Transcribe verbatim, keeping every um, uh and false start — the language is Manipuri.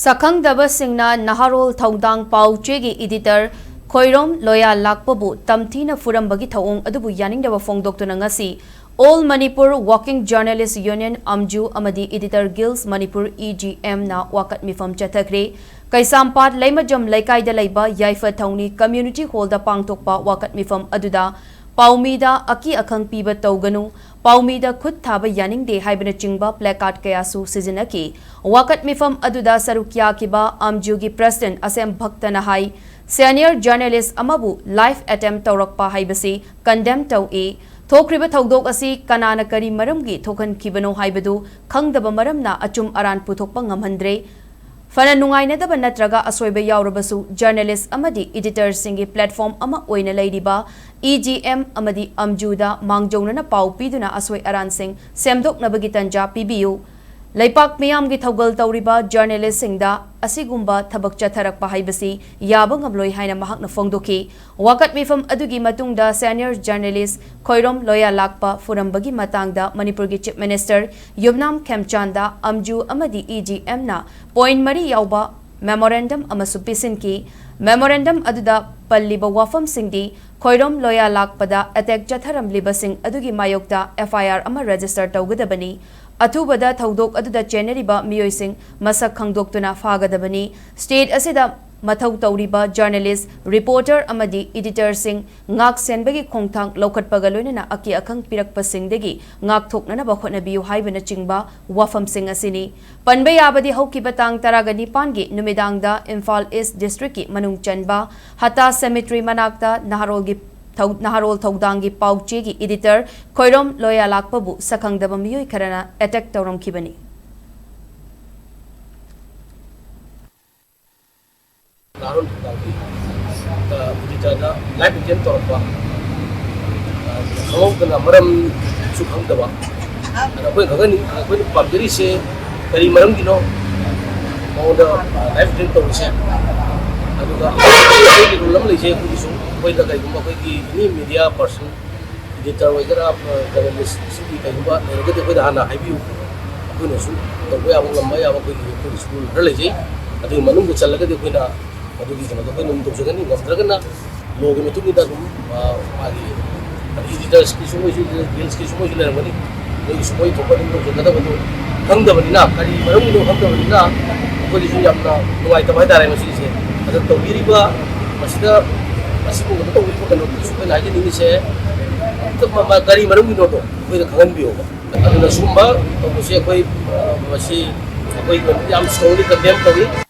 ꯁꯛꯈꯪꯗꯕꯁꯤꯡꯅ ꯅꯍꯥꯔꯣꯜ ꯊꯧꯗꯥꯡ ꯄꯥꯎ ꯆꯦꯒꯤ editor ꯈꯣꯏꯔꯣꯝ ꯂꯣꯌꯥ ꯂꯥꯛꯄꯕꯨ ꯇꯝꯊꯤꯅ ꯐꯨꯔꯝꯕꯒꯤ ꯊꯧꯑꯣꯡ ꯑꯗꯨꯕꯨ ꯌꯥꯅꯤꯡꯗꯕ ꯐꯣꯡꯗꯣꯛꯇꯨꯅ ꯉꯁꯤ All Manipur Working Journalist Union, ꯑꯝꯖꯨ, ꯑꯃꯗꯤ Editor Guilds Manipur, E G M ꯅ ꯋꯥꯀꯠ ꯃꯤꯐꯝ ꯆꯠꯊꯈ꯭ꯔꯦ꯫ ꯀꯩꯁꯥꯝꯄꯥꯠ ꯂꯩꯃꯖꯝ ꯂꯩꯀꯥꯏꯗ ꯂꯩꯕ ꯌꯥꯏꯐ ꯊꯧꯅꯤ Community Hall ꯗ ꯄꯥꯡꯊꯣꯛꯄ ꯋꯥꯀꯠ ꯃꯤꯐꯝ ꯑꯗꯨꯗ ꯄꯥꯎꯃꯤꯗ ꯑꯀꯤ ꯑꯈꯪ ꯄꯤꯕ ꯇꯧꯒꯅꯨ, ꯄꯥꯎꯃꯤꯗ ꯈꯨꯠ ꯊꯥꯕ ꯌꯥꯅꯤꯡꯗꯦ ꯍꯥꯏꯕꯅꯆꯤꯡꯕ placard ꯀꯌꯥꯁꯨ ꯁꯤꯖꯤꯟꯅꯈꯤ꯫ ꯋꯥꯀꯠ ꯃꯤꯐꯝ ꯑꯗꯨꯗ ꯁꯔꯨꯛ ꯌꯥꯈꯤꯕ ꯑꯝꯖꯨꯒꯤ president ꯑꯁꯦꯝ ꯚꯛꯇꯅ ꯍꯥꯏ, senior journalist ꯑꯃꯕꯨ live attempt ꯇꯧꯔꯛꯄ ꯍꯥꯏꯕꯁꯤ condemn ꯇꯧꯏ꯫ ꯊꯣꯛꯈ꯭ꯔꯤꯕ ꯊꯧꯗꯣꯛ ꯑꯁꯤ ꯀꯅꯥꯅ ꯀꯔꯤ ꯃꯔꯝꯒꯤ ꯊꯣꯛꯍꯟꯈꯤꯕꯅꯣ ꯍꯥꯏꯕꯗꯨ ꯈꯪꯗꯕ ꯃꯔꯝꯅ ꯑꯆꯨꯝ ꯑꯔꯥꯟ ꯄꯨꯊꯣꯛꯄ ꯉꯝꯍꯟꯗ꯭ꯔꯦ꯫ ꯐꯅ ꯅꯨꯡꯉꯥꯏꯅꯗꯕ ꯅꯠꯇ꯭ꯔꯒ ꯑꯁꯣꯏꯕ ꯌꯥꯎꯔꯕꯁꯨ journalist ꯑꯃꯗꯤ editor ꯁꯤꯡꯒꯤ platform ꯑꯃ ꯑꯣꯏꯅ ꯂꯩꯔꯤꯕ E G M ꯑꯃꯗꯤ ꯑꯝꯖꯨꯗ ꯃꯥꯡꯖꯧꯅꯅ ꯄꯥꯎ ꯄꯤꯗꯨꯅ ꯑꯁꯣꯏ ꯑꯔꯥꯟꯁꯤꯡ ꯁꯦꯝꯗꯣꯛꯅꯕꯒꯤ ꯇꯟꯖꯥ ꯄꯤꯕꯤꯌꯨ꯫ ꯂꯩꯄꯥꯛ ꯃꯤꯌꯥꯝꯒꯤ ꯊꯧꯒꯜ ꯇꯧꯔꯤꯕ journalist ꯁꯤꯡꯗ ꯑꯁꯤꯒꯨꯝꯕ ꯊꯕꯛ ꯆꯠꯊꯔꯛꯄ ꯍꯥꯏꯕꯁꯤ ꯌꯥꯕ ꯉꯝꯂꯣꯏ ꯍꯥꯏꯅ ꯃꯍꯥꯛꯅ ꯐꯣꯡꯗꯣꯛꯈꯤ꯫ ꯋꯥꯀꯠ ꯃꯤꯐꯝ ꯑꯗꯨꯒꯤ ꯃꯇꯨꯡꯗ senior journalist ꯈꯣꯏꯔꯣꯝ ꯂꯣꯌꯥ ꯂꯥꯛꯄ ꯐꯨꯔꯝꯕꯒꯤ ꯃꯇꯥꯡꯗ ꯃꯅꯤꯄꯨꯔꯒꯤ Chief Minister ꯌꯨꯝꯅꯥꯝ ꯈꯦꯝꯆꯥꯟꯗ ꯑꯝꯖꯨ ꯑꯃꯗꯤ E G M ꯅ point ꯃꯔꯤ ꯌꯥꯎꯕ memorandum ꯑꯃꯁꯨ ꯄꯤꯁꯤꯟꯈꯤ꯫ Memorandum ꯑꯗꯨꯗ ꯄꯜꯂꯤꯕ ꯋꯥꯐꯝꯁꯤꯡꯗꯤ ꯈꯣꯏꯔꯣꯝ ꯂꯣꯌꯥ ꯂꯥꯛꯄꯗ attack ꯆꯠꯊꯔꯝꯂꯤꯕꯁꯤꯡ ꯑꯗꯨꯒꯤ ꯃꯥꯌꯣꯛꯇ F I R ꯑꯃ register ꯇꯧꯒꯗꯕꯅꯤ꯫ ꯑꯊꯨꯕꯗ ꯊꯧꯗꯣꯛ ꯑꯗꯨꯗ ꯆꯦꯟꯅꯔꯤꯕ ꯃꯤꯑꯣꯏꯁꯤꯡ ꯃꯁꯛ ꯈꯪꯗꯣꯛꯇꯨꯅ ꯐꯥꯒꯗꯕꯅꯤ꯫ State ꯑꯁꯤꯗ ꯃꯊꯧ ꯇꯧꯔꯤꯕ journalist, reporter ꯑꯃꯗꯤ editor ꯁꯤꯡ ꯉꯥꯛ ꯁꯦꯟꯕꯒꯤ ꯈꯣꯡꯊꯥꯡ ꯂꯧꯈꯠꯄꯒ ꯂꯣꯏꯅꯅ ꯑꯀꯤ ꯑꯈꯪ ꯄꯤꯔꯛꯄꯁꯤꯡꯗꯒꯤ ꯉꯥꯛꯊꯣꯛꯅꯅꯕ ꯍꯣꯠꯅꯕꯤꯌꯨ ꯍꯥꯏꯕꯅꯆꯤꯡꯕ ꯋꯥꯐꯝꯁꯤꯡ ꯑꯁꯤꯅꯤ꯫ ꯄꯟꯕ ꯌꯥꯕꯗꯤ ꯍꯧꯈꯤꯕ ꯇꯥꯡ ꯇꯔꯥꯒ ꯅꯤꯄꯥꯟꯒꯤ ꯅꯨꯃꯤꯗꯥꯡꯗ ꯏꯝꯐꯥꯜ East District ꯀꯤ ꯃꯅꯨꯡ ꯆꯟꯕ ꯍꯇꯥ cemetery ꯃꯅꯥꯛꯇ ꯅꯍꯥꯔꯣꯜꯒꯤ ꯊꯧ-, ꯅꯍꯥꯔꯣꯜ ꯊꯧꯗꯥꯡꯒꯤ ꯄꯥꯎ ꯆꯦꯒꯤ editor ꯈꯣꯏꯔꯣꯝ ꯂꯣꯌꯥ ꯂꯥꯛꯄꯕꯨ ꯁꯛꯈꯪꯗꯕ ꯃꯤꯑꯣꯏ ꯈꯔꯅ attack ꯇꯧꯔꯝꯈꯤꯕꯅꯤ꯫ ꯅꯍꯥꯔꯣꯜ ꯊꯧꯗꯥꯡꯒꯤ, ꯑ, editor ꯅ live attempt ꯇꯧꯔꯛꯄ, ꯑ, ꯈꯪꯍꯧꯗꯅ ꯃꯔꯝꯁꯨ ꯈꯪꯗꯕ, ꯑꯗ ꯑꯩꯈꯣꯏꯅ ꯈꯪꯍꯟꯅꯤꯡ-, ꯑꯩꯈꯣꯏꯅ ꯄꯥꯝꯖꯔꯤꯁꯦ ꯀꯔꯤ ꯃꯔꯝꯒꯤꯅꯣ ꯃꯉꯣꯟꯗ, ꯑ, live attempt ꯇꯧꯔꯤꯁꯦ? ꯑꯗꯨꯒ ꯑꯩꯈꯣꯏꯒꯤ rule ꯑꯃ ꯂꯩꯖꯩ, ꯑꯩꯈꯣꯏꯒꯤꯁꯨ, ꯑꯩꯈꯣꯏꯗ ꯀꯔꯤꯒꯨꯝꯕ ꯑꯩꯈꯣꯏꯒꯤ any media person, editor ꯑꯣꯏꯒꯦꯔꯥ, ꯑ, journalist ꯁꯤꯒꯤ ꯀꯔꯤꯒꯨꯝꯕ ꯂꯩꯔꯒꯗꯤ ꯑꯩꯈꯣꯏꯗ ꯍꯥꯟꯅ ꯍꯥꯏꯕꯤꯌꯨ꯫ ꯑꯩꯈꯣꯏꯅꯁꯨ ꯇꯧꯕ ꯌꯥꯕ, ꯉꯝꯕ ꯌꯥꯕ ꯑꯩꯈꯣꯏꯒꯤ, ꯑꯩꯈꯣꯏꯒꯤ ꯁ꯭ꯀꯨꯜ ꯈꯔ ꯂꯩꯖꯩ꯫ ꯑꯗꯨꯒꯤ ꯃꯅꯨꯡꯗ ꯆꯜꯂꯒꯗꯤ ꯑꯩꯈꯣꯏꯅ ꯃꯗꯨꯒꯤ ꯀꯩꯅꯣꯗꯣ ꯑꯩꯈꯣꯏꯅ ꯑꯗꯨꯝ ꯇꯧꯖꯒꯅꯤ꯫ ꯉꯝꯗ꯭ꯔꯒꯅ ꯂꯣꯒꯤ ꯃꯇꯨꯡ ꯏꯟꯅ ꯑꯗꯨꯝ, ꯑ, ꯃꯥꯒꯤ ꯑꯦꯗꯤꯇꯔꯁꯀꯤꯁꯨ ꯃꯣꯏꯁꯨ, ꯒꯤꯜꯁꯀꯤꯁꯨ ꯃꯣꯏꯁꯨ ꯂꯩꯔꯝꯒꯅꯤ꯫ ꯃꯣꯏꯒꯤꯁꯨ ꯃꯣꯏ ꯊꯣꯛꯄ ꯑꯗꯨꯝ ꯇꯧꯖꯒꯗꯕꯗꯣ ꯈꯪꯗꯕꯅꯤꯅ, ꯀꯔꯤ ꯃꯔꯝꯒꯤꯅꯣ ꯈꯪꯗꯕꯅꯤꯅ ꯑꯩꯈꯣꯏꯒꯤꯁꯨ ꯌꯥꯝꯅ ꯅꯨꯡꯉꯥꯏꯇꯕ ꯍꯥꯏꯇꯥꯔꯦ ꯃꯁꯤꯒꯤꯁꯦ꯫ ꯑꯗ ꯇꯧꯕꯤꯔꯤꯕ ꯃꯁꯤꯗ, ꯃꯁꯤꯕꯨ ꯀꯩꯅꯣ ꯇꯧꯕꯤꯔꯤꯕ ꯀꯩꯅꯣꯗꯨꯁꯨ ꯑꯩꯈꯣꯏꯅ ꯍꯥꯏꯖꯅꯤꯡꯉꯤꯁꯦ, ꯑꯝꯇ ꯃ-, ꯃ-, ꯀꯔꯤ ꯃꯔꯝꯒꯤꯅꯣꯗꯣ ꯑꯩꯈꯣꯏꯗ ꯈꯪꯍꯟꯕꯤꯌꯣꯕ꯫ ꯑꯗꯨꯅ ꯁꯨꯝꯕ ꯇꯧꯕꯁꯦ ꯑꯩꯈꯣꯏ, ꯑ, ꯃꯁꯤ ꯑꯩꯈꯣꯏ ꯌꯥꯝ strongly condemn ꯇꯧꯏ꯫